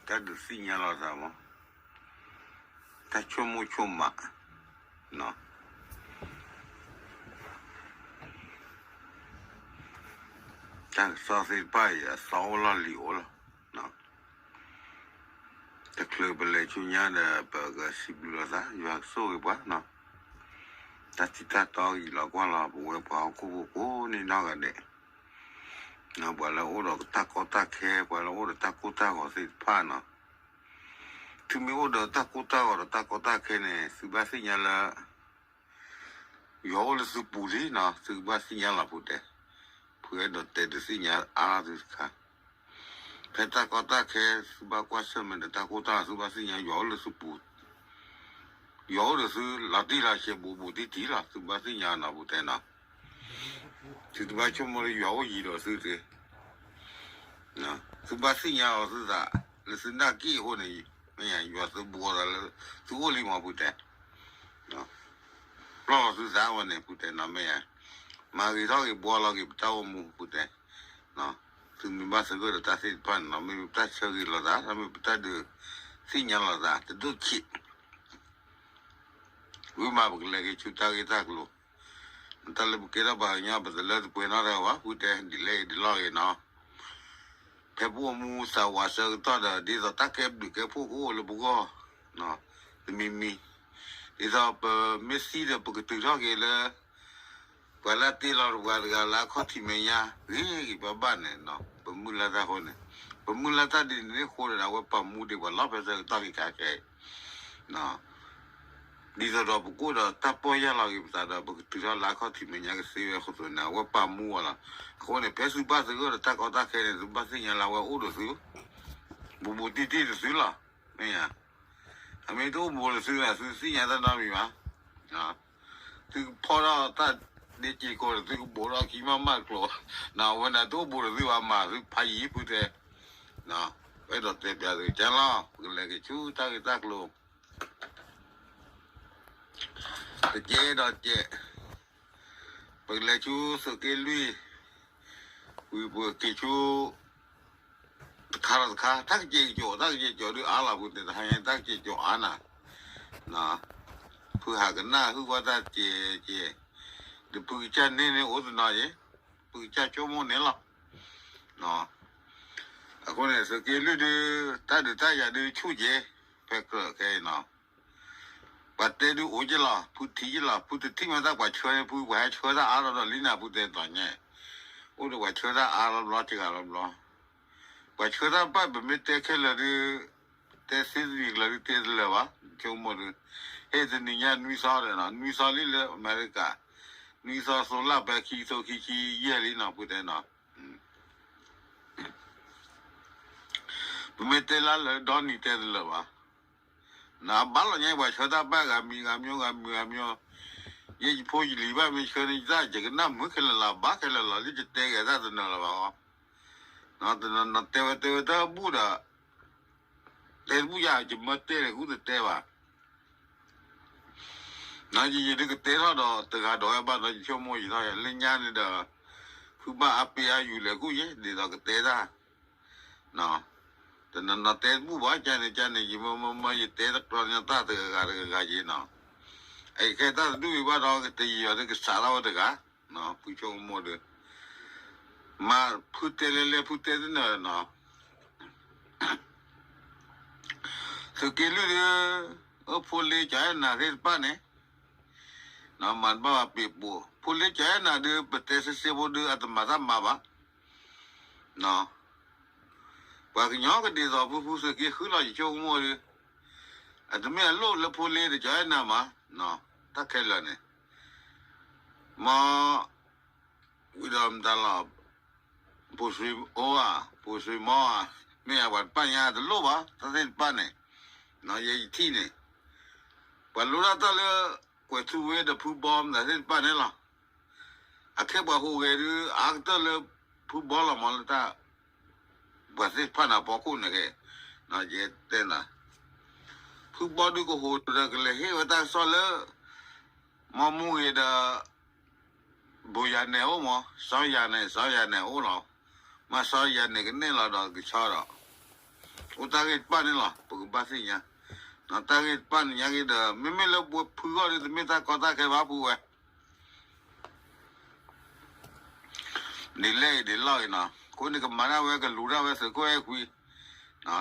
တၢ်ဒုးသ့ၣ်ညါလီၤသးမး, တၢ်ဆိကမိၣ်ဆိကမး, တၢ်ကစီၣ်သ့ၣ်တဖၣ်အံၤ အသီအိၣ်လီၤလံၤအိၣ်လီၤ. တချုးပလဲၤဆူညါဒီး ပကစံးဘျုးလိာ်သး ယွၤကဆိၣ်ဂ့ၤပှၤနီၤ, တၢ်ထံၣ်တၢ်တီဂ့ၤလီၤကွၢ်လီၤ ပဝဲပှၤဟီၣ်ခိၣ်ဖိကိးနံၤနီၢ်ဂၤဒဲး, ပှၤလၢအိၣ်ဒီးတၢ်ကီတၢ်ခဲ ပှၤလၢအိၣ်ဒီးတၢ်ကိၢ်တၢ်ဂီၤသ့ၣ်တဖၣ်နီၤ, သုမ့ၢ်အိၣ်ဒီးတၢ်ကိၢ်တၢ်ဂီၤဒီးတၢ်ကီတၢ်ခဲန့ၣ် သုဘၣ်သ့ၣ်ညါလၢ ယွၤအိၣ်လၢသုပူၤလံနီၤ, သုကဘၣ်သ့ၣ်ညါလီၤဖုတဲ, ဖုအဲၣ်ဒိးတဲဒုးသ့ၣ်ညါအါသုတခါ, ဖဲတၢ်ကီတၢ်ခဲ သုဘၣ်ကွၢ်ဆၢၣ်မဲာ်ဒီးတၢ်ကိၢ်တၢ်ဂီၤ သုဘၣ်သ့ၣ်ညါယွၤအိၣ်လၢသုပူၤ, ယွၤအိၣ်ဒီးသုလီၤတံၢ်လီၤဆဲးဘူးဘူးတံၢ်တံၢ်လီၤ, သုဘၣ်သ့ၣ်ညါနီၤဖုတဲနီၤ, သုတဘၣ်ဆိကမိၣ်လၢယွၤအိၣ်ယံၤဒီးသုတဂ့ၤ သုဘၣ်သ့ၣ်ညါအီၤသုသး, လၢသုနာ်က့ၣ်အဃိန့ၣ်, မ့ၢ်ယွၤသုဘူးအသးလၢ သုအိၣ်လံမးဖုတဲ, ပျီၢ်လီၤသုသးဝဲန့ၣ်ဖုတဲနီၤမ့ၢ်ယါ, မၤဂ့ၤထီၣ်ဂ့ၤဘှီလီၤက့ၤပတၢ်အိၣ်မူဖုတဲ, သုမ့ၢ်ဘၣ်သဂၢၢ်ဒီးတၢ်သ့ၣ်တဖၣ်န့ၣ်နီၤ မ့ၢ်ပတၢ်ဆၢဂ့ၤလိာ်သး မ့ၢ်ပတၢ်ဒုးသ့ၣ်ညါလိာ်သး တဒိၣ်ခံး ဝံၤမးပကလဲၤက့ၤဆူတၢ်ဂ့ၢ်တၢ်ကျိၤ, တၢ်လၢပကဲထီၣ်ပှၤကညီ ပတလၢတပှဲၤနီတဂၤဘၣ် ဖုတဲဒ်လဲၣ်ဂ့ၤဒ်လဲၣ်ဂ့ၤနီၤ, ဖဲပအိၣ်မူသးဝးဆၢကတီၢ်ဒီး ဒ်သိးတၢ်ကဲဘျုးကဲဖှိၣ်ကအိၣ်လၢပဂီၢ်, တမံၤမံၤ, ဒ်သိးပမ့ၢ်သံဒီးပကတုၤထီၣ်က့ၤလၢ ပှၤလၢအတ့လီၤပှၤတဂၤလၢအခီၣ်ထံးမဲာ်ညါ ဂ့ၤဂ့ၤဘၣ်ဘၣ်န့ၣ်, ပမုၢ်လၢ်တၢ်အဃိန့ၣ်, ပမုၢ်လၢ်တၢ်ဒ်န့ၣ်အဃိဒီး အဝဲပာ်မူဒံးပှၤလီၤဖဲဆၢကတီၢ်ခဲခါခဲအံၤ ဒ်သိးဒီးပကအိၣ်ဒီးတၢ်ပီၢ်ယၢ်လီၤက့ၤပသးဒီး ပကတုၤထီၣ်လၢအခီၣ်ထံးမဲာ်ညါကသ့ဝဲအဃိန့ၣ် အဝဲပာ်မူအီၤလီၤ. အဃိန့ၣ် ဖဲသုဘၣ်သဂၢၢ်ဒီးတၢ်ကီတၢ်ခဲန့ၣ် သုဘၣ်သ့ၣ်ညါလၢအဝဲအိၣ်ဒီးသု ဘူးဘူးတံၢ်တံၢ်ဒီးသုလီၤ. မ့ၢ်ဧါ, အမ့ၢ်တအိၣ်ဘူးဒီးသု သုသ့ၣ်ညါတၢ်နီတမံၤဘၣ်. သုကဖီၣ်ထီၣ်တၢ်ဒ့စ့ၢ်ကီးဒီး သုကဘူးထီၣ်ခံမးမးကျိၤ, အဝဲန့ၣ်တအိၣ်ဘူးဒီးသုဘၣ်မၤသုဖးယံၤဖုတဲ, ပအဲၣ်ဒိးတဲပျးသုကလီၤ ပကလဲၤက့ၤဆူတၢ်ဂ့ၢ်တၢ်ကျိၤ တကဲဒီးကဲ, ပကလဲၤဆူသုးက့လွံၢ်, ဝံၤပက့ၤဆူ တခါဒီးတခါ တၢ်ကစဲးကစီး တၢ်ကစဲးကစီးဒုးအါလီၤ ဖုတဲတဟါညါ တၢ်ကစဲးကစီးအါနၤ, ဖုဟးကနၣ်ဟုၣ်ဝဲတၢ်ကဲကဲ, ဒီးဖုကစၢ်န့ၣ်န့ၣ်အိၣ်တနီၤယဲ, ဖုကစၢ်ဆိကမိၣ်န့ၣ်လီၤ. အဃိန့ၣ် သုးက့လွံၢ်ဒုး တၢ်ဒုးတၢ်ယၤဒုးဆူၣ်ကဲ, ဖဲကြၢးခဲအံၤနီၤ ပှၤတဲဒုးအိၣ်က့လီၤ ဖုထံၣ်က့လီၤ ဖုတထံၣ်မ့ၢ်တၢ်ပှၤဆှၢန့ၣ် ဖုပှၤဟဲဆှၢတၢ်အါထီၣ်ဒီးလံနၤ ဖုတဲတီၤညါ, အိၣ်ဒီးပှၤဆှၢတၢ်အါလီၤဘျီ တဂၤလီၤဘျီ, ပှၤဆှၢတၢ်ဘၣ်ပမ့ၢ်တဲခဲလၢာ်ဒုး တဲသ့တနံၤကျၢၤဒုးတဲတလၢာ်ဘၣ် ဆိကမိၣ်ဒုး, ဟ့ၣ်တနံၤညါနွံသီဒီးနီၤ နွံသီလံလၢအမဲရကၤ, နွံသီသိလၢပှဲၤခံသိခံဆံယဲၢ်လံနီၤ ဖုတဲနီၤ ပမ့ၢ်တဲလၢလၢာ်ဒီနံၤတဲတလၢာ်ဘၣ်. နဘၣ်လီၤညါ ပှၤဆှၢတၢ်ဘၣ်ဂၤမံၤဂၤမျိၢ် ဂၤမံၤဂၤမျိၢ်, ယဲယဖိယလံၤဘၣ်မ့ၢ်ဆှၢန့ၣ် ယတၢ်ယကနၣ်မုာ်ခဲလၢာ်လီၤ ဘၣ်ခဲလၢာ်လီၤ လၢယတဲဂ့ၤတၢ်တနၢၤလၢၤဘၣ်ဃီ, နတဲဝဲတဲဝဲတၢ်ဘူၣ်ဒီး တဲတဘူၣ်ယၤ ယမၢတဲလဲၣ် ကူၣ်တတဲဘၣ် နယယဒုးကတဲထီၣ်ဒီးတဂၤဒီးဝဲဘၣ်ဒီး ယဆိကမိၣ်ယထီၣ်ယၤ လၢညါန့ၣ်ဒီး ဖုဘၣ်အါပ့အါယူၤလဲၣ် ကူၣ်ယဲ ဒ်သိးကတဲတၢ် တနနတဲတဘူၣ်ဘၣ် ကန့ၣ်ကန့ၣ် ယမၢမၢမၢ ယတဲတကျီညါတၢ်တဂၤဂၤတဂၤဂၤယ့နီၤ, အခဲတၢ်တဒူၣ်အံၤဘၣ်ဒီး ကတယံာ်အီၤဒီးကစးထီၣ်ဝဲတဂၤ, ဖုဆိကမိၣ်ဒီး မ့ၢ်ဖုတဲလဲၣ်လဲၣ် ဖုတဲတနၢၤနီၤ သုးက့လွံၢ်ဒီး အဖိလ့ကၠီအဲၣ်နၤသ့ၣ်တဖၣ်န့ၣ် မၤတဘၣ်ဘၣ်ပ့ၤပိာ် ဖိလ့ကၠီအဲၣ်နၤဒီး ပတဲစ့စ့ဖိဒီး အတမၤတၢ်မၤဘၣ်, ပှၤကညီကဒ်သိးဖုဖုသုးက့ဃုလီၤ ယဆိကမိၣ်ဒီး အတမ့ၢ်အလိၣ်လၢဖိလ့တကၠီအဲၣ်နၤမး, တၢ်ခဲလၢာ်န့ၣ် မ့ၢ် ဝံၤဒီးမတၤလီၤ ပိာ်စွ့ၤအိၣ်ဧါ ပိာ်စွ့ၤမီၢ်ဧါ, မ့ၢ်အပှၤတဖၣ်ညါတလိၣ်ဘၣ် တၢ်သ့ၣ်တဖၣ်န့ၣ်, ယဲယထံၣ်န့ၣ် ပှၤလိၣ်ဒၣ်တၢ်လၢ ကွဲၤထူဝ့ဒီးဖုဘီမတၤသ့ၣ်တဖၣ်န့ၣ်လီၤ. အခဲပှၤဟူးဂဲၤဒုး အါကတၢၢ်လၢ ဖုဘီလီၤမးလၢတၢ် ပှၤသ့ၣ်တဖၣ်န့ၣ်အဖီခိၣ်န့ၣ်က့, ယတဲနၤ ဖုဘီဒုးကဟူးဒီးကလဲၤဟ့ၣ်ဝဲတၢ်ကစီၣ်လၢ မီမူဂ့ၤဒီး ဘိယၤနဲၣ်အိၣ်မး စီၤယၤနဲၣ် စီၤယၤနဲၣ်အိၣ်လီၤ. မ့ၢ်စီၤယၤနဲၣ်ကနဲၣ်လီၤဒီးကဆီဒီး အိၣ်တၢ်ဂ့ၢ်တဖၣ်န့ၣ်လီၤ ပကဘၣ်သ့ၣ်ညါ, တၢ်ဂ့ၢ်တဖၣ်န့ၣ်ညါက့ဒီး မ့မ့ၢ်လၢပဝဲဖုဂီၢ်ဒီး တမ့ၢ်တၢ်ကီတၢ်ခဲဘၣ်ဖုဝဲ ဒ်လဲၣ်အံၤဒ်လဲၣ်အံၤနီၤ, အဃိန့ၣ်ကမၤဒၣ်ဝဲ ကလူၤဒၣ်ဝဲသုးခိၣ်အဲၣ်ခွံ,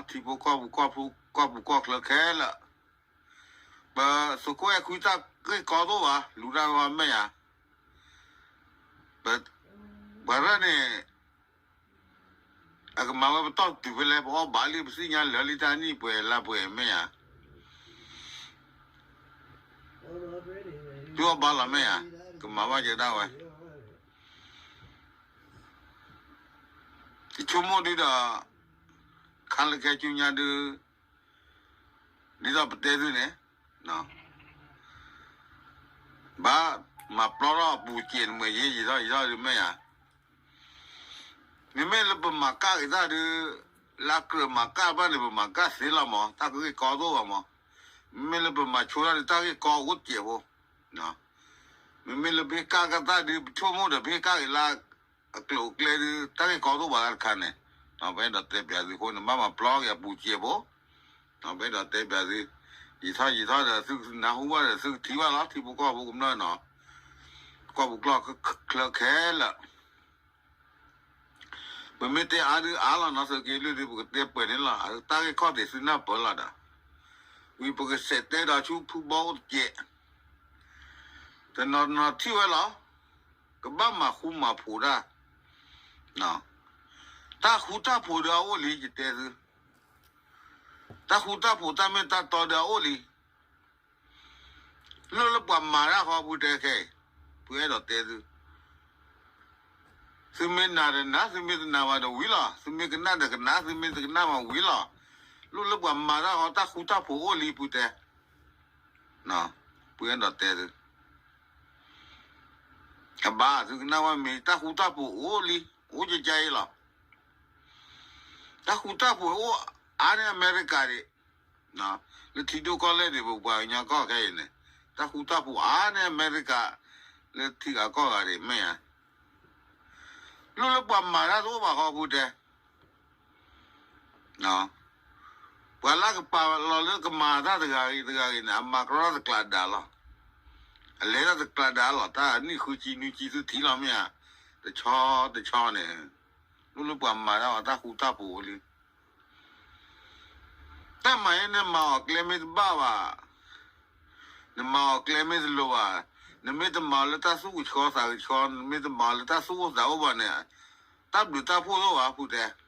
ထံဖိကီၢ်ဖိ ကီၢ်ဖိကီၢ်ဖိကီၢ်ချၢခဲလၢာ်, ပသုးခိၣ်အဲၣ်ခွံတၢ်ဂ့ၢ်ကီတအိၣ်ဘၣ် လူၤဒၣ်ဝဲမ့ၢ်ဧါ, ပှၤရဲၣ်န့ၣ် အကမၤဝဲပတီၢ်တုၤဖဲလဲၣ် ပအီၣ်ဘၣ်လံ ပသ့ၣ်ညါလၢာ်လံတၢ်နံၣ်ပှဲၤလါပှဲၤမ့ၢ်ဧါ, ဒုးအီၣ်ဘၣ်လီၤမ့ၢ်ဧါ, ကမၤဘၣ်ကဲဒၣ်ဝဲ ယဆိကမိၣ်ဒုဒီး ခါလၢခဲဆူညါဒု ဒ်သိးပတဲသုန့ၣ် ဘၣ်မၤပျီထီၣ်အပူၤစဲးန့ၣ် မ့ၢ်ယံာ်ယံာ်ထီၣ်ယံာ်ထီၣ်ဒုမ့ၢ်ဧါ, မ့မ့ၢ်လၢပမၤကၣ်က့ၤတၢ်ဒု လၢကြၢးမၤကၣ်ဘၣ်န့ၣ် ပမၤကၣ်သ့လီၤမး တၢ်ကဂ့ၢ်ကီတအိၣ်ဘၣ်မး, မ့မ့ၢ်လၢပမၤဆိတၢ်ဒု တၢ်ဂ့ၢ်ကီအိၣ်စဲးဖိ မ့မ့ၢ်လၢပဟ့ၣ်ကၣ်ကတၢ်ဒု ပဆိကမိၣ်ဒီးပဟ့ၣ်ကၣ်က့ၤလၢ အကျိၤအကျဲဒု တၢ်ဂ့ၢ်ကီတအိၣ်ဘၣ်တခါန့ၣ်, ပအဲၣ်ဒိးတဲပျးသုအဃိန့ၣ် ဘၣ်မၤပျီက့ၤအပူၤစဲးဖိ, ပအဲၣ်ဒိးတဲပျးသု, ယံာ်ထီၣ်ယံာ်ထီၣ်ဒီး သုကနၢ်ဟူဘၣ်ဒီး သုကထံၣ်ဘၣ်လီၤ ထံဖိကီၢ်ဖိကမျၢၢ်နီၤ, ကီၢ်ပူၤကီၢ်ချၢခဲလၢာ် ပမ့ၢ်တဲအါဒုအါလီၤနီၤ သုးက့လွံၢ်ဒု ပကတဲပှဲၤန့ၣ်လီၤ တၢ်ဂ့ၢ်ခီၣ်ထံးသုနၢ်ပၢၢ်လီၤဒီး, ဝံၤပကစဲးတဲဒီးဆူဖုဘီအိၣ်တကဲး, တနီၤနီၤထံၣ်ဝဲလီၤ, ကဘၣ်မၤဃူမၤဖိးတၢ်, တၢ်ဃူတၢ်ဖိးဒီးအအိၣ်လံ ယတဲသု, တၢ်ဃူတၢ်ဖိးတၢ်မ့ၢ်တၢ်တီဒီးအအိၣ်လံ လိၣ်လၢပှၤမၤတၢ်ဃီဖုတဲခဲအံၤ, ဖုအဲၣ်ဒိးတဲသု, သုမ့ၢ်နာ်ဒီးနာ် သုမ့ၢ်တနာ်ဘၣ်ဒီးဝံၤလီၤ သုမ့ၢ်ကနၣ်ဒီးကနၣ် သုမ့ၢ်တကနၣ်ဘၣ်ဝံၤလီၤ, လိၣ်လၢပှၤမၤတၢ်ဃီတၢ်ဃူတၢ်ဖိးအိၣ်လံဖုတဲ, ဖုအဲၣ်ဒိးတဲသု အဘၣ် သုကနၣ်ဝဲမ့ၢ် တၢ်ဃူတၢ်ဖိးအိၣ်လံ အိၣ်ကကါအံၤလီၤ, တၢ်ဃူတၢ်ဖိးအိၣ်အါန့ၢ်အမဲရကၤဒံး, လၢထံဒိၣ်ကီၢ်လဲၢ်ဒံး ပပှၤကညီကီၢ်ခဲအံၤန့ၣ် တၢ်ဃူတၢ်ဖိးအါန့ၢ်အမဲရကၤ လၢထံဂၤကီၢ်ဂၤဒံးမ့ၢ်ဧါ, လိၣ်လၢပှၤမၤတၢ်တအိၣ်ဘၣ်ဃီဖုတဲ ပှၤလၢကပာ်လီၤလၢကမၤတၢ်တဂၤဂ့ၤတဂၤဂ့ၤန့ၣ် အမၤကရီတကျးဒၣ်လီၤ, အလဲၤတၢ်တကျးဒၣ်လီၤ တၢ်နံၣ်ဃုဆံနွံဆံသုထံၣ်လီၤမ့ၢ်ဧါ, တဆီတဆီန့ၣ်, လိၣ်လၢပှၤမၤတၢ်အီၤတၢ်ဃူတၢ်ဖိးလံ တၢ်မၤအံၤန့ၣ် မၤအီၤကျဲမ့ၢ်တဘၣ်ဘၣ်, နမၤအီၤကျဲမ့ၢ်တလိၤဘၣ်, နမ့ၢ်တမၤအီၤလၢတၢ်သူၣ်ကဆှီသးကဆှီ, နမ့ၢ်တမၤအီၤလၢတၢ်သူၣ်အိၣ်သးအိၣ်ဘၣ်န့ၣ်, တၢ်ဘျုးတၢ်ဖှိၣ်တအိၣ်ဘၣ် ဖုတဲ.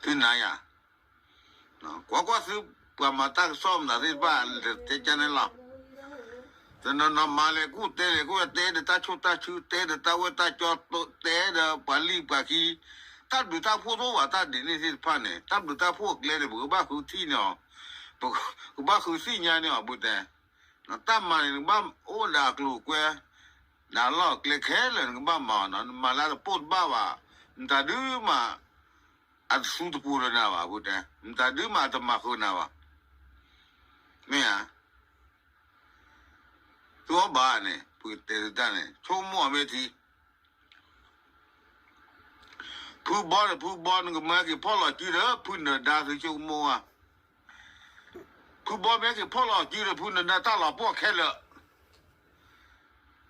သုနၤယၤ ကွၢ်ကွၢ်သု ပှၤမၤတၢ်ကစီၣ်မတၤသ့ၣ်တဖၣ် တဲကန့ၣ်လီၤ. တနီၤနီၤမၤလဲၤကူၣ်တဲလဲၤကူၣ် တဲဒီးတၢ်ဆိၣ်တၢ်ဆူ တဲဒီးတၢ်ဝဲၢ်တၢ်ကၠီ တဲဒီးပှၤလံၣ်ပှၤခံ, တၢ်ဘျုးတၢ်ဖှိၣ်တအိၣ်ဘၣ် တၢ်ဒ်န့ၣ်သ့ၣ်တဖၣ်န့ၣ် တၢ်ဘျုးတၢ်ဖှိၣ်အကျဲန့ၣ် ပကဘၣ်ဃုထံၣ်န့ၢ်အီၤ, ပကဘၣ်ဃုသ့ၣ်ညါန့ၢ်အီၤ ပူၤတဲ. တၢ်မၤန့ၣ် နကဘၣ်အိၣ်ဒီးအကျိၤအကွဲ ဒီးအလီၢ်အကျဲခဲလၢာ် နကဘၣ်မၤအီၤနီၤ, နမၤလၢတပိၢ်တဘၣ်ဘၣ်, နတၢ်ဒုးမး အတသူတပူၤဒီးနၤဘၣ် ပူၤတဲ, နတၢ်ဒုးမးအတမၤဃုာ်နၤဘၣ်, မ့ၢ်ဧါ. သုအီၣ်ဘၣ်န့ၣ် ပကတဲသုတၢ်န့ၣ် ဆိကမိၣ်အီၤမ့ၢ်ထံ ဖုဘီဒီးဖုဘီ နကမၢက့ၤဖီၣ်လီၤစုဒီး ဖုနၢၤဒါ သုဆိကမိၣ်ဝဲ, ဖုဘီမ့ၢ်က့ၤဖီၣ်လီၤစုဒီး ဖုနၢၤဒါတၢ်လီၤပှီၢ်ခဲလၢာ်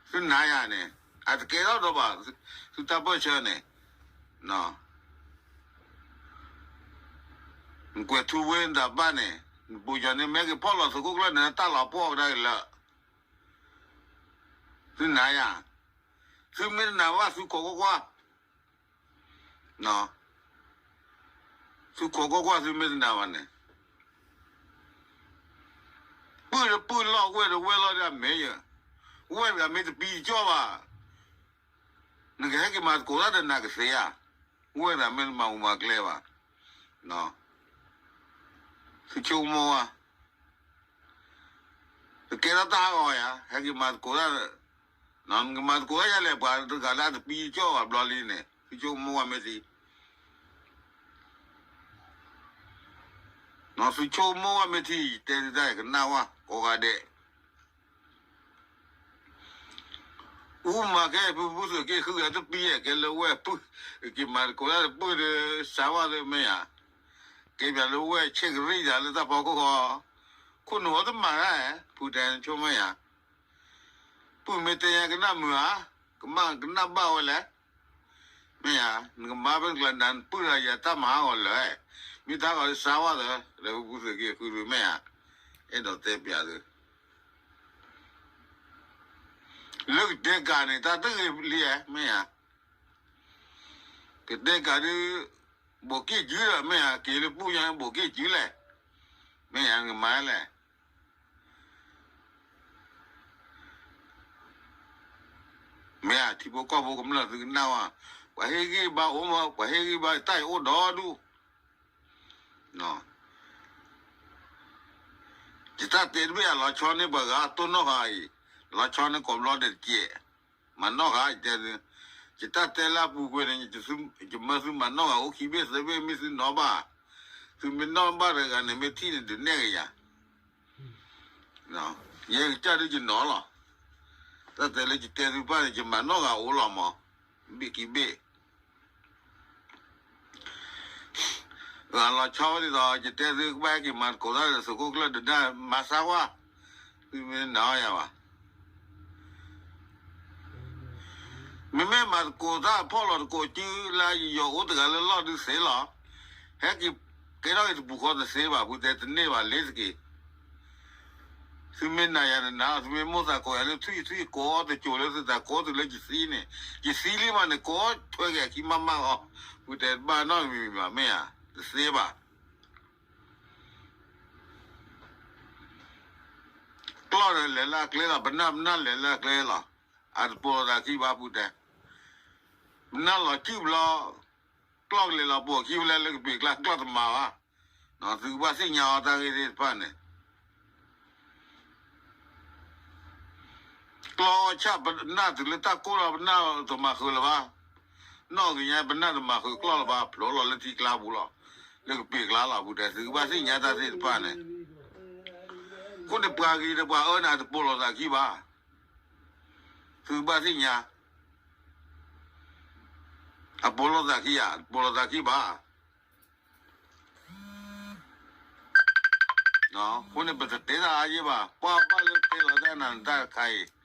သုနၤယၤန့ၣ် အတကဲထီၣ်ဒီးဘၣ် သုတၢ်ပၢၢ်ဆၢန့ၣ်, နကွဲးထူဝ့နတၢ်ဘၣ်န့ၣ် နပူၤကီၤန့ၣ် မ့ၢ်က့ၤဖီၣ်လီၤသုးခိၣ်ကျၢၢ်န့ၣ် တၢ်လီၤပှီၢ်ကဒါက့ၤလၢာ် သုနၤယၤ, သုမ့ၢ်တနာ်ဘၣ် သုခိးကွၢ်ကွၢ်, သုခိးကွၢ်ကွၢ် သုမ့ၢ်တနာ်ဘၣ်န့ၣ်, ပုၢ်ဒီးပုၢ်လီၢ် ဝဲၢ်ဒီးဝဲၢ်လီၢ်ဒ်အမ့ၢ်ယ, ဝဲၢ်တဂၤမ့ၢ်တပံတကီၢ်ဘၣ်, နကဟဲက့ၤမၤသကိးတၢ်ဒီးနၤကသ့ဧါ, ဝဲၢ်တဂၤမ့ၢ်တမၤမူမၤကျဲဘၣ်, သုဆိကမိၣ်ဝဲ တကဲထီၣ်တၢ်ဟးဂီၤယၤ ဟဲက့ၤမၤသကိးတၢ်, နကမၤသကိးတၢ်ယၤလဲၣ် ပှၤတဂၤလၢအတပံတကီၢ်ဘၣ်ဘျီလံန့ၣ် သုဆိကမိၣ်ဝဲမ့ၢ်ထံ, သုဆိကမိၣ်ဝဲမ့ၢ်ထံ ယတဲသုတၢ် ယကနၣ်ဝဲ ကိးဂၤဒဲး ပ အူမၤကဲ ဖုဖုသုးက့ဃုဂၤတပံယဲၢ် ကဲလၢဝဲၢ်ပုၢ်, က့ၤမၤသကိးတၢ်တပုၢ်ဒီး စါဝါသ့ၣ်မ့ၢ်ဧါ, ကဲပၠးလၢဝဲၢ်ဆ့ၣ်ကရံၣ်ယၤလၢတၢ်ဖီခိၣ်ဃီ, ခိၣ်နူာ်အီၤတမၤတၢ်, ဖုတဲနဆိမ့ၢ်ဧါ, ပုၢ်မ့ၢ်တဲညါကနၣ်မုာ်ဧါ, ကမၣ်ကနၣ်ဘၣ်ဝဲလဲၣ်, မ့ၢ်ဧါ, နကမၤဖဲနကျါနၤနပုၢ်တဂၤယၤတၢ်မၤဟးဂီၤလၢာ်, မ့ၢ်တၢ်ဂီၤလၢစါဝါသၢ, လၢဖုဖုသုးက့ဃုမ့ၢ်ဧါ, အဲၣ်ဒိးတဲပၠးသု လၢကတဲကၤန့ၣ် တၢ်တဂ့ၤလံဧါ, မ့ၢ်ဧါ, ကတဲကၤဒုး ဘိးက့ၣ်စုဒီး မ့ၢ်ဧါ, က့ၤလၢပူၢ်ညါဘိးက့ၣ်စုလဲၣ်, မ့ၢ်ဧါ, နကမၤလဲၣ်, မ့ၢ်ဧါ, ထံဖိကီၢ်ဖိကမျၢၢ်သုကနၣ်ဝဲ, ပှၤဟ့ၣ်ဂံၢ်ဘါအိၣ်မး, ပှၤဟ့ၣ်ဂံၢ်ဘါတၢ်အံၤအိၣ်ဒီဒူၣ် ယတၢ်တဲတဘ့ၣ်အလီၤဆီန့ၢ်ပှၤဂၤတိၢ်နီၣ်ဃာ်အံၤ, လီၤဆီန့ၢ်ကိးဘျီဒဲးတကဲး, မၤနီၣ်ဃာ်ယတဲသု, ယတၢ်တဲလၢအပူၤကွံာ်န့ၣ်, ယမၢသုမၤနီၣ်ဃာ်အိၣ်ခံဘ့ၣ်သၢဘ့ၣ်မ့ၢ်သုနီၣ်ဘၣ်, သုမ့ၢ်နီၣ်ဘၣ်တဂၤန့ၣ် မ့ၢ်ထံၣ်န့ၣ်ဒုးနဲၣ်က့ၤယၤ, ယဲကစၢ်ဒုးယနီၣ်လီၤ, တၢ်တဲလၢယတဲသုပၢ်န့ၣ် ယမၤနီၣ်ဃာ်အိၣ်လီၤမး, ဘ့ၣ်ခံဘ့ၣ် အလီၤဆီဝဲဒ်သိး ယတဲသုကဘၣ်ဟဲက့ၤမၤသကိးတၢ်ဒီးသုးခိၣ်ကျၢၢ်ဒုးဒၣ်မၤစၢ်ဝဲ, သုမ့ၢ်နာ်အီၤယၤဘၣ်, မ့မ့ၢ်မၤသကိးတၢ်ဖီၣ်လီၤသကိးစုလၢယယီၤအိၣ်တဂၤလၢလီၢ်ဒုးသ့လီၤ, ဟဲက့ၤကဲထီၣ်က့ၤတပူၤဃီတသ့ဘၣ် ဖုတဲတန့ၢ်ဘၣ်လ့ၤတက့ၢ် သုမ့ၢ်နာ်ယၤနနာ်လီၤ, သုမ့ၢ်မိၣ်သးကိးယၤလၢထွံၣ်ထွံၣ်ကိးတစိၤလၢသုသးကိးတုၤလၢယသံန့ၣ်, ယသံလံမးန့ၣ် ကိးထွဲက့ၤအခံမးမးအီၤ, ဖုတဲတဘၣ်နီတမံၤမံၤဘၣ် မ့ၢ်ဧါ, တသ့ဘၣ် ကျီၢ်ဒီးလဲၤလၢအကျဲလီၤ, ပနၢ်ပနၢ်လဲၤလၢအကျဲလီၤ, အတပိာ်လိာ်သးခံဘၣ် ဖုတဲ, ပနၢ်လီၤစုၣ်ဘျီ, ကျီၢ်ကလဲၤလီၤပိာ်ခံဖဲလဲၣ်လၢကပ့ၤကျါ ကျီၢ်တမၤဘၣ်, သုကဘၣ်သ့ၣ်ညါအီၤတၢ်ဂ့ၢ်သ့ၣ်တဖၣ်န့ၣ် ကျီၢ်အီၣ်ဆၣ်ပနၢ်တုၤလၢတၢ်ကိၢ်လီၤ ပနၢ်တမၤဃုာ်လၢၤဘၣ်, နီၣ်ဂ့ၤညါပနၢ်တမၤဃုာ်ကျီၢ်လၢၤဘၣ် ဖျိလီၤလၢထံကျါပူၤလီၤ, လၢကပ့ၤကျါလီၤ ဖုတဲ သုကဘၣ်သ့ၣ်ညါတၢ်သ့ၣ်တဖၣ်န့ၣ်, အဃိန့ၣ်ပှၤဂ့ၤဒီးပှၤအၢန့ၣ် အတပိာ်လိာ်သးခံဘၣ်, သုကဘၣ်သ့ၣ်ညါ, အပိာ်လိာ်သးခံဧါ, တပိာ်လိာ်သးခံဘၣ် အဃိန့ၣ် ပတတဲတၢ်အါယဲၢ်ဘၣ်, ပှၤဘၣ်လၢတဲလီၤတၢ်နၤနတၢ်တခါအံၤ,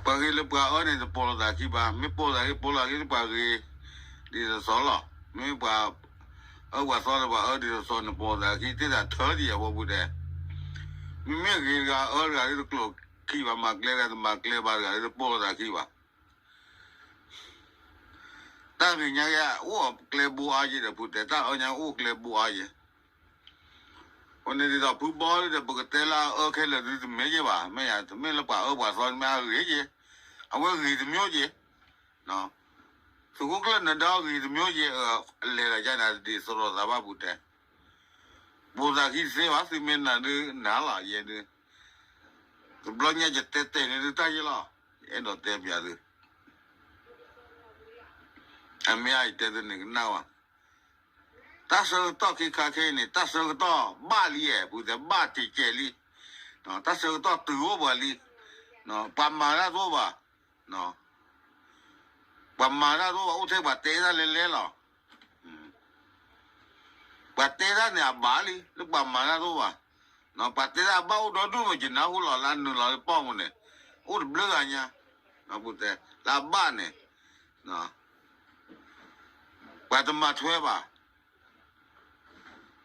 ပှၤဂ့ၤလၢပှၤအၢန့ၣ် တပိာ်လိာ်သးခံဘၣ်, မ့ၢ်ပိာ်လိာ်သးခံ ပိာ်လိာ်သးခံလၢပှၤဂ့ၤဒ်သိးသိးလီၤ, မ့မ့ၢ်ပှၤအၢပှၤသီလၢပှၤအၢဒ်သိးသိးန့ၣ် ပိာ်လိာ်သးခံ သ့ၣ်သးထၢဒံးအဖီပူၤဒဲး, မ့မ့ၢ်ဂ့ၤတဂၤအၢတဂၤလၢတကျိာ်ခံဘၣ်, မၤကျဲတဂၤတမၤကျဲဘၣ်တဂၤလၢတပိာ်လိာ်သးခံဘၣ် တၢ်ဂ့ၤညါက့ အိၣ်ကျဲဘိအါယဲဒီး ဖုတဲ တၢ်အၢညါအိၣ်ကျဲဘိအါယဲ, အဃိန့ၣ်ဒ်သိးဖုဘီဒီး ပကတဲလၢအအၢခဲလၢာ်ဒုးတမ့ၢ်ယဲဘၣ်, မ့ၢ်ယၤ တမ့ၢ်လၢပှၤအၢပှၤသီမ့ၢ်အဂ့ၤယဲ, အဝဲဂ့ၤတမျိုးယဲ, သုးခိၣ်ကျၢၢ်နဒါဂ့ၤတမျိုးယဲ, လဲၤလီၤယါနၤဒ်သိးလိာ်သးဘၣ် ဖုတဲ, ပိာ်သးခံတသ့ဘၣ် သုမ့ၢ်နၤဒုးနၤလီၤယဲဒုး တဘျီညါယတဲတဲာ်န့ၣ်ဒုးတၢ်ယဲလီၤ, ယအဲၣ်ဒိးတဲပျးသု, အမ့ၢ်အယတဲသုန့ၣ်ကနၣ်ဝဲ, တၢ်ဆၢကတီၢ်ခဲခါခဲအံၤန့ၣ် တၢ်ဆၢကတီၢ်ဘၣ်လံ, ပူၤတဲဘၣ်တကဲးလံ, တၢ်ဆၢကတီၢ်တုၤအိၣ်ပှၤလံ, ပှၤမၤတၢ်တအိၣ်ဘၣ်, ပှၤမၤတၢ်တအိၣ်ဘၣ် အိၣ်ထဲပှၤတဲတၢ်လဲၤလဲၤလီၤ ပှၤတဲတၢ်န့ၣ်အဘၣ်လံ လၢပှၤမၤတၢ်တအိၣ်ဘၣ်, ပှၤတဲတၢ်အဘၣ်အိၣ်ဒီဒူၣ်မး ယနၢ်ဟူလီၤလၢအနုာ်လီၤလၢပီၢ်ပူၤန့ၣ်, အိၣ်တဘျုးဂၤညါ, ပူၤတဲ, လၢအဘၣ်န့ၣ်, ပှၤတမၤထွဲဘၣ်,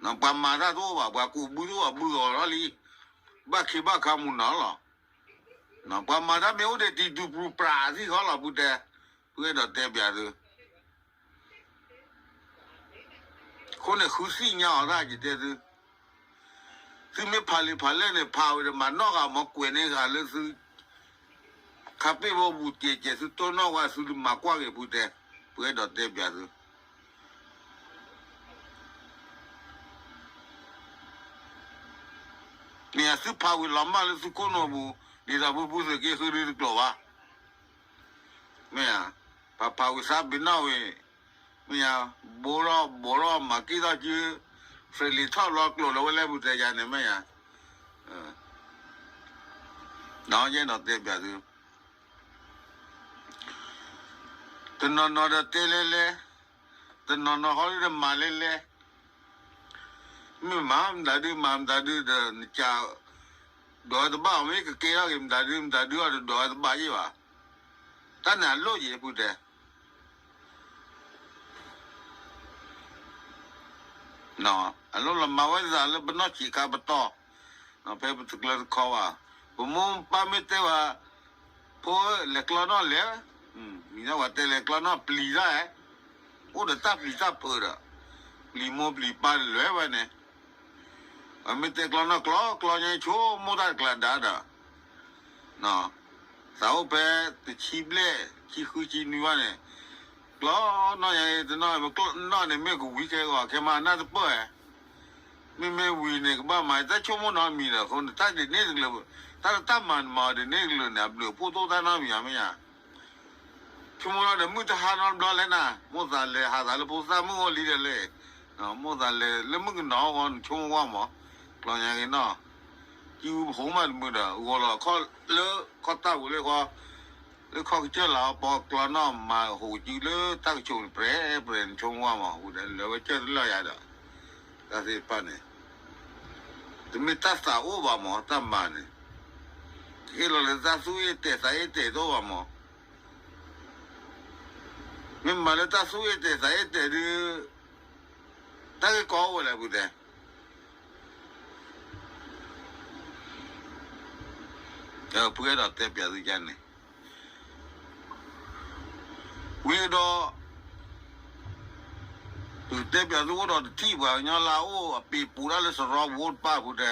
ပှၤမၤတၢ်တအိၣ်ဘၣ် ပှၤကူးဘုတအိၣ်ဘၣ် ဘုဂီၤထီၣ်လံ, ဘၣ်ခ့ဘၣ်ခါမုၢ်နီၤလီၤ, ပှၤမၤတၢ်မ့ၢ်အိၣ်ဒီးတံၤဒုးပူၤပြးသံၣ်ဃီလီၤ ပူၤတဲ, ပအဲၣ်ဒိးတဲပျးသု အဃိန့ၣ် ဃုသ့ၣ်ညါအီၤတၢ်ယတဲသု, သုမ့ၢ်ဖးလံာ်ဖးလဲၢ်န့ၣ် ဖးဝံၤဒီးမၤနီၣ်ဃာ်မ့ၢ်ကွဲးန့ၢ်ဃာ်လၢသု ခါပ့ၢ်ဖိဘူးကဲးကဲး သုတိၢ်နီၣ်ဝဲ သုမၤကွၢ်က့ၤဖုတဲ, ပအဲၣ်ဒိးတဲပၠးသု မ့ၢ်ဧါ, သုဖးဝံၤလီၤမၢ်လၢသုခိၣ်နူာ်ပူၤ, ဒ်သိးဖုဖုသုးက့ဃုဒုတကျိာ်ဘၣ်, မ့ၢ်ဧါ, ဖးဖးဝံၤသးပ့ၤနီၣ်ဝံၤ, မ့ၢ်ဧါ, ဘိထီၣ်ဘိထီၣ်မၤကံၣ်ထီၣ်ကၠု, ဖရ့လံၤထီၣ်လီၤကျိာ်လၢဝဲလဲၣ်ပူၤတဲယၤန့ၣ်မ့ၢ်ဧါ, ဒီးယအဲၣ်ဒိးတဲပၠးသု တနီၤနီၤဒီးတဲလဲၣ်လဲၣ်, တနီၤနီၤဟီဒုဒီးမၤလဲၣ်လဲၣ်, မ့ၢ်မၤမတၤဒု မၤမတၤဒုဒီး နကး ဒိးဝဲတဘၣ်အီၤ မ့ၢ်ကကဲထီၣ်က့ၤမတၤဒု မတၤဒုအီၤဒီးဒိးဝဲတဘၣ်ယ့ၢ်ဘၣ်, တၢ်န့ၣ်အလိၣ်ယ့ၢ်ဖုတဲ အလိၣ်လီၤမၤဝဲသးလၢပနီၢ်ဆံးခါပတီၢ်, ဖဲပတကျၢၤတခီဘၣ်, ပမိၢ်ပၢ်မ့ၢ်တဲဝဲ, ဖိလဲၤကျီနီၣ်လဲၣ်, မံၤဝဲတဲလဲၤကျီနီၣ်ပျံၤတၢ်ဧဲ, အိၣ်ဒီးတၢ်ပျံၤတၢ်ဖုးဒီး, ပျံၤမိၢ်ပျံၤပၢ်လဲၤဝဲန့ၣ်, အမ့ၢ်တဲကျီနီၣ်ကျီ ကျီညါဆိကမိၣ်တၢ်တကျါဒါဒီး သးအိၣ်ဖဲတဆံဘျဲၣ် ဆံဃုဆံနွံဘၣ်န့ၣ်, ကျီနီၣ်ညါတနီၣ် ပကျီနီၣ်န့ၣ် မ့ၢ်ကဝံၤခဲဂီၤခဲမးနၢ်တပၢၢ်ဧဲ, မ့မ့ၢ်ဝံၤန့ၣ် ကဘၣ်မၤတၢ်ဆိကမိၣ်နီတမံၤဒီး အဃိန့ၣ် တၢ်ဒ်န့ၣ်တကလုာ်, တၢ်တၢ်မၤမၤအီၤဒ်န့ၣ်တကလုာ်န့ၣ် အဘျုးအဖှိၣ်သိၣ်တၢ်နီတမံၤဧါ မ့ၢ်ဧါ ဆိကမိၣ်လီၤဒီးမုၢ်တဟါနီတဘျီလဲၣ်နၤ, မိၢ်သးလဲၤဟးသးလၢဖိသၣ်မုၣ်အိၣ်လံဒီးလဲၣ်, မိၢ်သးလဲၤလၢမုၣ်ကနီၤအဂီၢ် နဆိကမိၣ်ကွၢ်မး, ကျီညါက့ၤနီၣ်, ကံဝူဖိမးတမုာ်ဒီး ဂီၤလီၤခီၣ်လၢခီၣ်တၢ်ပူၤလၢဃီ, လၢခီၣ်ကစၢၢ်လၤအီၤပီကျီနီၣ်မၤဟူးစုလၢတၢ်ကဆိးန့ၣ် ပြဲပြဲနဆိကမိၣ်ကွၢ်မး, အဃိဒီးလဲၤဝဲကၢၢ်တလၢာ်ယၤဒီး, တၢ်သ့ၣ်တဖၣ်န့ၣ် တမ့ၢ်တၢ်သးအိၣ်ဘၣ်မး တၢ်မၤန့ၣ်, ဟ့ၣ်လီၤလၢတၢ်သူၣ်အ့ၣ်တဲာ်သးအ့ၣ်တဲာ်တအိၣ်ဘၣ်မး, မ့ၢ်မၤလၢတၢ်သူၣ်အ့ၣ်တဲာ်သးအ့ၣ်တဲာ်ဒုး, တၢ်ဂ့ၢ်ကီအိၣ်ဝဲလဲၣ်ဖုတဲ, ဖုအဲၣ်ဒိးတဲပၠးသုကါန့ၣ်, ဝံၤဒီး ပကတဲပၠးသုအိၣ်ဒီးတထံၣ် ပှၤကညီလၢအအိၣ်အပ့ၤပူၤတၢ်လၢစရီဝိတဖၣ်အပူၤတဲ,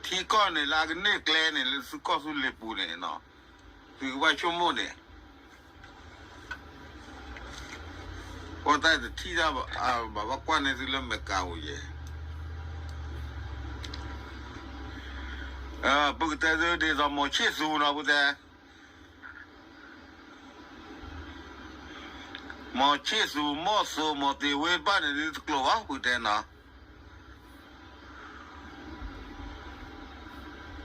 ထံကီၢ်န့ၣ်လၢအကန့ၢ်ကျဲန့ၣ် လၢသုကီၢ်သူလ့ၤပူၤန့ၣ်, သုကဘၣ်ဆိကမိၣ်န့ၣ်, ကွၢ်တၢ်တထံၣ်တၢ်ဘၣ် ဘၣ်ဘၣ်ကွၢ်န့ၢ်သုလၢမဲာ်ကၤဧိၤယဲၢ်, ပကတဲသုဒ်သိး မီၤဆ့ၣ်သူနီၤဖုတဲ မီၤဆ့ၣ်သူ မီၢ်သိ မီၤတ့ၤဝ့တဖၣ်န့ၣ်ဒုးတကျိၤဘၣ် ဖုတဲနီၤ, မီၤဆ့ၣ်သူ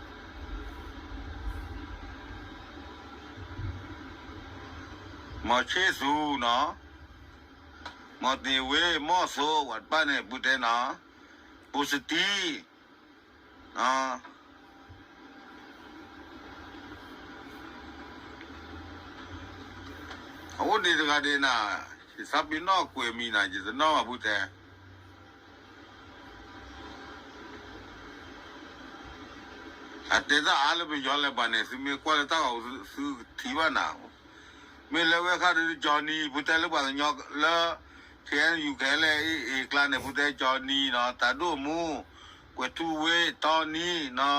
နီၤ, မီၤတ့ၤဝ့ မီၢ်သိ ပှၤတဖၣ်န့ၣ် ဖုတဲနီၤ, ပူၤစတံ အအိၣ်ဒံးတဂၤဒံးနၤ, ယသးပ့ၤနီၣ်ကွဲးမံၤနၤ ယတနီၣ်ဘၣ်ဖုတဲ, အတဲတၢ်အါလၢပယီၤလဲၤဘၣ်န့ၣ် သုမ့ၢ်ကွၢ်လၢတၢ်ဂီၤ သုကထံၣ်ဘၣ်နၤ, မ့ၢ်လၢဝဲခါဒီး Johnny ဖုတဲလၢပှၤကညီလၢ KNU KNLA အကျါန့ၣ် ဖုတဲ Johnny နီၤ, တၢ်ဒိၣ်မူ, ကွဲးထူဝ့, Tony နီၤ,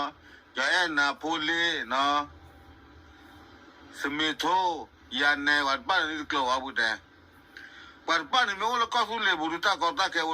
ကၠီၤအဲၣ်နၤ ဖိလ့နီၤ, သမ့ထိ, ယၤနဲ ပှၤတဖၣ်န့ၣ်တကျိၤဘၣ်ဖုတဲ, ပှၤတဖၣ်န့ၣ်မ့ၢ်အိၣ်လၢကီၢ်သူလ့ၤပူၤဒုး တၢ်ကီတၢ်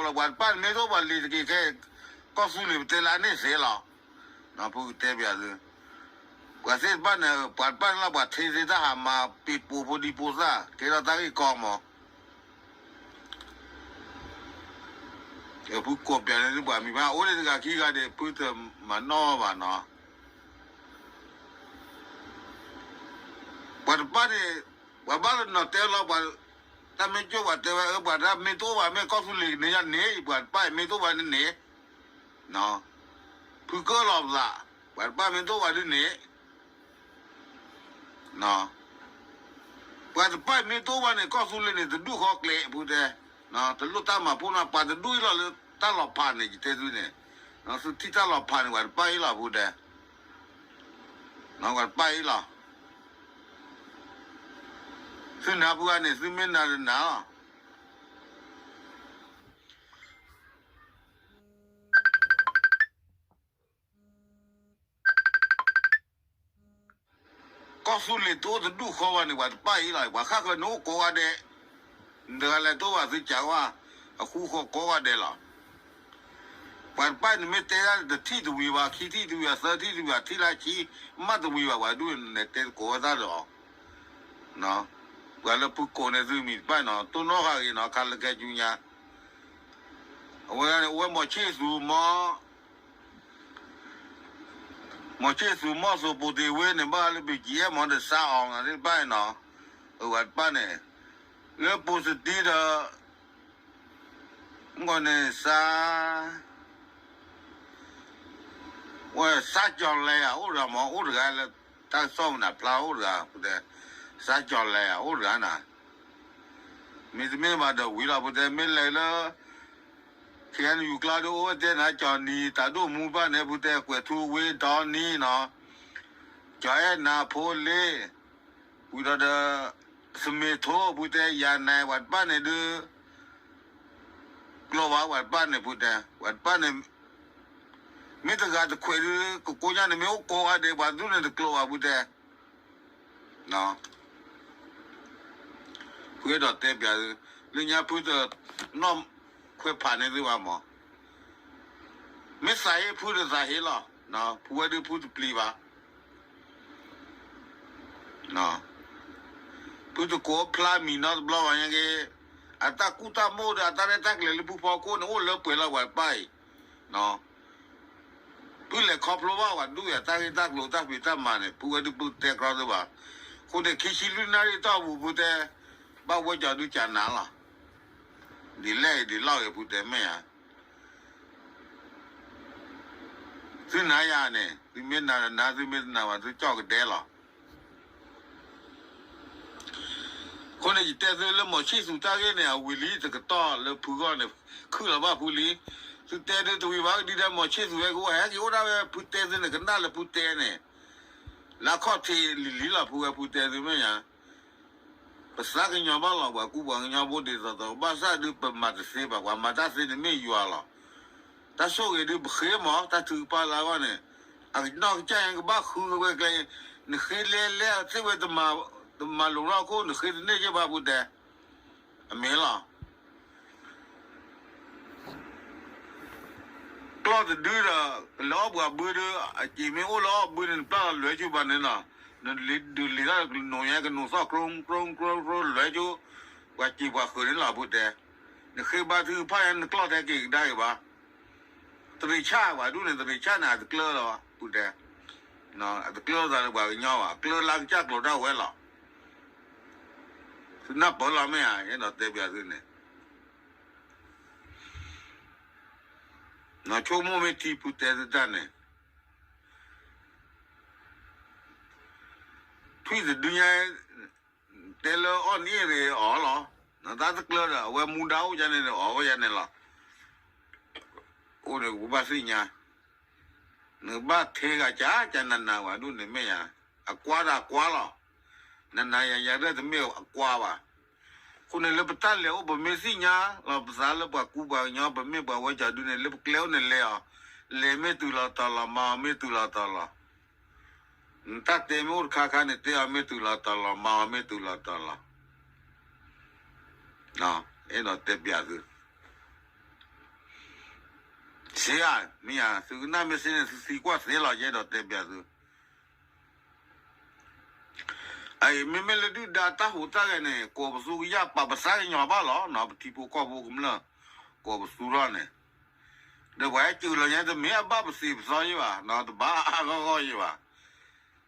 ခဲအိၣ်လီၤ, ပှၤတဖၣ်န့ၣ်မ့ၢ်တအိၣ်ဘၣ်လံၤတက့ၢ်ခဲ, ကီၢ်သူလ့ၤပတဲလၢအန့ၢ်သ့လီၤ, ဖုကတဲပၠးသု, ပှၤသ့ၣ်တဖၣ်န့ၣ် ပှၤတဖၣ်န့ၣ်လီၤ ပှၤထ့သ့တၢ်ဟးမၤပ့ၤပိာ်ဖိဒံဖိသၣ် ကဲထီၣ်တၢ်ဂ့ၢ်ကီမး ဖုကိးပၠးန့ၢ်သုပှၤမံၤဘၣ် အိၣ်ဒံးတဂၤခံဂၤဒံး ဖုတမၤနီၣ်ဘၣ်နီၤ, ပှၤတဖၣ်န့ၣ် ပှၤဘၣ်လၢနီၤတဲလီၤ ပှၤတၢ်မ့ၢ်ကၠိၣ်ပှၤတဲဝဲ အၢ ပှၤတၢ်မ့ၢ်တအိၣ်ဘၣ် မ့ၢ်ကီၢ်သူလ့ၤန့ၣ်ယၤန့ၣ် ပှၤတဖၣ်မ့ၢ်တအိၣ်ဘၣ်န့ၣ်န့ၣ် ဖုကၢလီၤပသး ပှၤတဖၣ်မ့ၢ်တအိၣ်ဘၣ်ဒ်န့ၣ် ပှၤတဖၣ်မ့ၢ်တအိၣ်ဘၣ်န့ၣ် ကီၢ်သူလ့ၤန့ၣ် တဒူၣ်ဃီကျဲ ဖုတဲ, တလိၣ်တၢ်မၤဖိနီၤ ပှၤတဒူၣ်အံၤလီၤလၢတၢ်လီၤဖးန့ၣ် ယတဲသုန့ၣ်, သုထံၣ်တၢ်လီၤဖးန့ၣ် ပှၤတဖၣ်အံၤလီၤ ဖုတဲ, ပှၤတဖၣ်အံၤလီၤ, သုနၢ်ဖုဂၤန့ၣ် သုမ့ၢ်နၢ်တနၢ်လီၤ. သုလ့ၤတအိၣ်တဒူၣ်ဃီဘၣ်န့ၣ် ပှၤတပၣ်အံၤလီၤ. ပှၤဃၣ်ဃၢၤန့ၣ်အိၣ်ကိးဂၤဒဲး, နတဂၤလဲၤတအိၣ်ဘၣ်သုကးဝၣ်, အဃူဃီကိးဂၤဒဲးလီၤ. ပှၤတပၣ်န့ၣ်မ့ၢ်တဲဒၣ်တထံၣ်တဝံၤဘၣ်, ခံထံၣ်တဝံၤဘၣ်, သၢထံၣ်တဝံၤဘၣ်, ထံၣ်လၢဆံ, မ့ၢ်တဝံၤဘၣ် ပှၤဒူၣ်န့ၣ်တဲသကိးဝဲသၣ်ဒီး ပှၤလၢဖုကိးန့ၣ်သုမံၤတပၣ်နီၤ, တိၢ်နီၣ်ဃာ်ဂ့ၤနီၤ, ခါလၢကဲကၠူညါ, အဝဲဒၣ်န့ၣ် အိၣ်ဝဲမီၤဆ့ၣ်သူၤမီၤ မီၤဆ့ၣ်သူၤမီၤစိၤပိာ်တ့ၢ်ဝ့န့ၣ် ဘၣ်လၢ ဘီကၠံအဲၣ်မီၤ ဒီးစါအီၤသ့ၣ်တဖၣ်န့ၣ်နီၤ, အဝဲတဖၣ်န့ၣ် လၢပိစတံဒီး မ့ၢ်န့ၣ်စါ ဝဲစါကၠီၤလဲၤဧါ အိၣ်တဂၤမး အိၣ်တဂၤလၢ တၢ်ကစီၣ်မနုၤဖျါအိၣ်တဂၤ ပူတဲ, စါကၠီၤလဲၤဧါ အိၣ်တဂၤနၤ, မ့တမ့ၢ်ဘၣ်ဒီးဝံၤလီၤ ပူတဲ မ့ၢ်လဲၤလၢ ခ့ယါနယူၤကျါဒီး အိၣ်ဝဲတဲနၤ ကၠီၤနံၤ တၢ်ဒိၣ်မူဘၣ်န့ၣ် ပူတဲ ကွဲးထူဝ့ဒီနံၤနီၤ, ကၠီၤအဲၣ်နၤဖိလ့ ဝံၤဒီးဒီး သမ့ၢ်ထိ ပူတဲ ယၤနဲၣ် ပှၤတဖၣ်န့ၣ်ဒုး ကျိၤဝဲ ပှၤတဖၣ်န့ၣ် ပူတဲ ပှၤတဖၣ်န့ၣ် မ့ၢ်တဂၤတခွဲးဒုး ကကိးညါန့ၣ် မ့ၢ်အိၣ်ကိးဂၤဒဲး ပှၤဒူၣ်န့ၣ်တကျိၤဘၣ် ပူတဲ ဖုအဲၣ်ဒိးတဲပၠးသု, လၢညါဖုတနီၣ်ခွဲးဖးန့ၢ်သုဘၣ်မး, မ့ၢ်သးဟ့ဖုဒီးသးဟ့လီၤ, ဖုဝဲဒုးဖုတပျံၤဘၣ်, ဖုတကိးဖျါမံၤနီတဘျီဘၣ်ညါက့, အတၢ်ကူၣ်တၢ်မိၣ်ဒီးအတၢ်ရဲၣ်တၢ်ကျဲၤလၢဖုဖီခိၣ်န့ၣ် အိၣ်လၢပှဲၤလီၤပှၤတဖၣ်အံၤ ဖုလဲၤခီဖျိဘၣ်ပှၤဒူၣ်ယၤ တၢ်ဂ့ၢ်တၢ်ကျိၤတၢ်ဖံးတၢ်မၤန့ၣ် ဖုဝဲဒုးဖုတဲကြီသုဘၣ်, အဃိန့ၣ် ခံဆံလွံၢ်နၣ်ရံၣ်တီၢ်ပူၤ ဖုတဲ ဘၣ်ဝဲကၠီၤဒုးကၠးနၤလီၤ, ဒ်လဲၣ်ဂ့ၤဒ်လဲၣ်ဂ့ၤ ဖုတဲမ့ၢ်ဧါ, သုနာ်ယၤန့ၣ် သုမ့ၢ်နာ်ဒီးနာ် သုမ့ၢ်တနာ်ဘၣ် သုကၠီၣ်ကဒဲလီၤ. အဃိန့ၣ် ယတဲသုလၢ မီၤဆံၣ်သူးတၢ်ဂ့ၢ်န့ၣ် အဝံၤလံတကတီၢ်လၢဖုဂီၢ်န့ၣ် ခုၣ်လီၤဘၣ်ဖုလံ, သုတဲဒုးတဝံၤဘၣ် ဒ်ဒီးမီၤဆံၣ်သူးဝဲကအိၣ် ဟဲက့ၤအိၣ်ဒၣ်ဝဲ ဖုတဲသုန့ၣ် ကနၣ်လၢဖုတဲန့ၣ်, လၢအခီၣ်ထံးလံၤလံၤလီၤ ဖုဝဲဖုတဲသုမ့ၢ်ဧါ ပသးကညီၤဘၣ်လီၤ ပှၤကူပှၤကညီဖိဒ်သိးသိး ဘၣ်ဆၣ်ဒုး ပမၤတသ့ ပှၤမၤတၢ်သ့န့ၣ်မ့ၢ်ယွၤလီၤ. တၢ်ဆိၣ်ဂ့ၤဒုးပဃ့မး တၢ်ထုကဖၣ်လၢအဂီၢ်န့ၣ်, အကနီၢ်ကစၢ်ယဲကဘၣ်ဃုဝဲကျဲ, နဃ့လဲလဲသ့ၣ်ဝဲ တမၤလိၤထီၣ်ခိၣ် နဃ့တန့ၢ်က့ဘၣ်ဖုတဲ, အမ့ၢ်လီၤ. ကျီၢ်တဒုဒီး ကလဲၤအီၣ်ပှၤဘုဒုး အစ့ၤမ့ၢ်အိၣ်လၢအီၣ်ဘုန့ၣ် နပျၢ်လီၤလွဲကၠိဘၣ်န့ၣ်နီၤ, နဒုးလံၤတၢ်ကနိးညါ ကနိးသီၣ် ကြိကြိကြိ လွဲကၠိ, ပှၤစ့ၤပှၤဃုာ်န့ၣ်လီၤဖုတဲ, နဃ့ဘါထုကဖၣ်ညါ နကျီၢ်ထဲက့ၤကဒါက့ၤဘၣ်, တရံးဆၣ်ပှၤဒူၣ်န့ၣ် တရံးဆၣ်န့ၣ် အတကျၢၤလီၤဖုတဲ, အတကျၢၤသးလၢပှၤကညီဘၣ် ကျၢၤလၢကစၢ်ကျိၤဒၣ်ဝဲလီၤ. သုနၢ်ပၢၢ်လီၤမ့ၢ်ဧါ ယအဲၣ်ဒိးတဲပၠးသုန့ၣ် ဆိကမိၣ်မ့ၢ်ထံဖုတဲသုတၢ်န့ၣ်, ထွံၣ်တဒုညါ တဲလၢအီၣ်န့ၣ်ရ့အီၤလီၤ. တၢ်တကျၢၤဒီး အဝဲမူဒါအိၣ်ယါန့ၣ်ဒီး အီၣ်ဝဲယါန့ၣ်လီၤ. အိၣ်န့ၣ် ပကဘၣ်သ့ၣ်ညါ, နကဘၣ်ထဲဂၤကၠးကၠးနးနးဝဲဒိၣ်န့ၣ်မ့ၢ်ဧါ, အကွါဒီးအကွါလီၤ. နနၤယၤယၤဒၣ်တမ့ၢ်အကွါဘၣ်. အဃိန့ၣ်လၢပတၢ်လဲၤအိၣ် ပမ့ၢ်သ့ၣ်ညါလီၤ ပသးလၢပှၤကူပှၤကညီ ပမ့ၢ်ပှၤဝဲကၠီဒုန့ၣ် လၢပကျဲအိၣ်န့ၣ်လဲၤအီၤ, လဲၤမ့ၢ်တုၤလီၤတီၤလီၤ မၤအီၤမ့ၢ်တုၤလီၤတီၤလီၤ. နတၢ်တဲမ့ၢ်အိၣ်တခါခါန့ၣ် တဲအီၤမ့ၢ်တုၤလီၤတီၤလီၤ မၤအီၤမ့ၢ်တုၤလီၤတီၤလီၤ. အဲၣ်ဒိးတဲပျးသု, စ့ဧါ, မ့ၢ်ဧါ, သုကနၣ်မ့ၢ်စ့န့ၣ် သုသံကွၢ်သ့လီၤ ယအဲၣ်ဒိးတဲပျးသု. အအံၤ မ့မ့ၢ်လၢဒုၣ်ဒါတၢ်ဟူးတၢ်ဂဲၤန့ၣ် ကိးပသူကယၣ်ပာ်ပသးကညီၤဘၣ်လီၤ, ပထံဖိကီၢ်ဖိကမျၢၢ် ကိးပသူထီၣ်န့ၣ်, ဒီးပှၤဟဲစူၤလီၤညါ တမ့ၢ်အဘၣ်ပသံးပသီယဲဘၣ်, တဘၣ်အါဂီၢ်ဂီၢ်ယဲဘၣ်.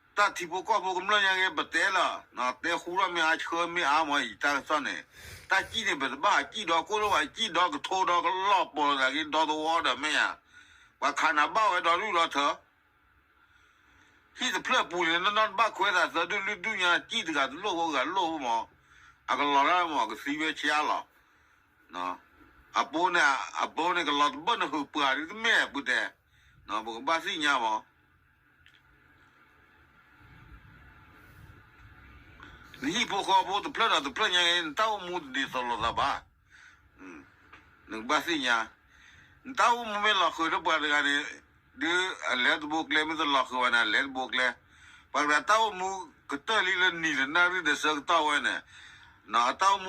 တၢ်ထံဖိကီၢ်ဖိကမျၢၢ်ညါက့ၤ ပတဲလီၤ, တဲဃူထီၣ်မ့ၢ်အါဆှၢမ့ၢ်အါမး ယတၢ်ကစီၣ်န့ၣ်, တၢ်စံၣ်န့ၣ် ပတဘၣ်စံၣ်ဒီးကိၢ်လိၣ်ဘၣ်, စံၣ်ဒီးကထိဒီးကလီၢ်ပီၤသးက့ၤဒီသဝီဒီးမ့ၢ်ဧါ, ပှၤခးနၤဘၣ်ဝဲဒီးဒုၣ်ဒီးထၢ ဟံၣ်တဖျၢၣ်ပူၤန့ၣ် နီၢ်နီၢ်တဘၣ်ခွဲးသးသၢဒုၣ်လွံၢ်ဒုၣ်ညါ စံၣ်တဂၤတလိၣ်ဖိဂၤလိၣ်ဖိမး, အကလီၤတၢ်မး ကသံဝဲဆံးအါလီၤ. အပိန့ၣ် အပိန့ၣ် ကလီၤတဘၣ်နဟုးပှၤဒ်တမ့ၢ်ပူၤတဲ, ပကဘၣ်သ့ၣ်ညါမး နဟံၣ်ဖိဃီဖိတဖျၢၣ်ဒီးတဖျၢၣ်ညါ နတၢ်အိၣ်မူတဒ်သိးလိာ်သးဘၣ်. နကဘၣ်သ့ၣ်ညါ, နတၢ်အိၣ်မူမ့ၢ်လီၤဃုာ်ဒီးပှၤတဂၤန့ၣ်, ဒ်အလဲၤတဘိကျဲ မ့ၢ်တလီၤဃုာ်ဘၣ်န့ၣ် အလဲၤတဘိကျဲ, ပှၤတဂၤတၢ်အိၣ်မူ ကတၢၢ်လံလၢနံၤလၢနၣ်ရံၣ်ဒီးဆၢကတီၢ်ဝဲန့ၣ်, အတၢ်အိၣ်မူ